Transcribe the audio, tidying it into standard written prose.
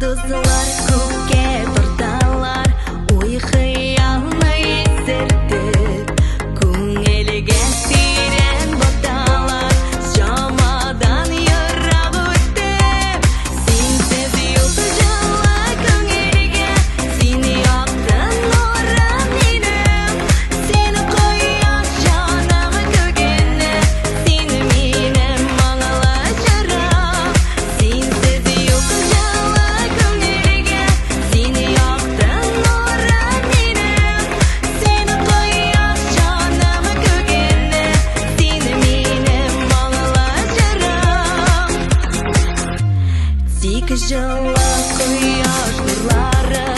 Йолдызлар күккә тарталар, Уй-хыялны исертеп, Күңелгә тирән баталар, Чамадан ерак үтеп. Синсез юк җылы күңелгә, Син якты нурым минем, Син кояш җаным күгенә, Син минем моңлы җырым. Синсез юк җылы күңелгә, Син якты нурым минем, Син кояш җаным күгенә, Син минем моңлы җырым. Тик җылы кояш нурлары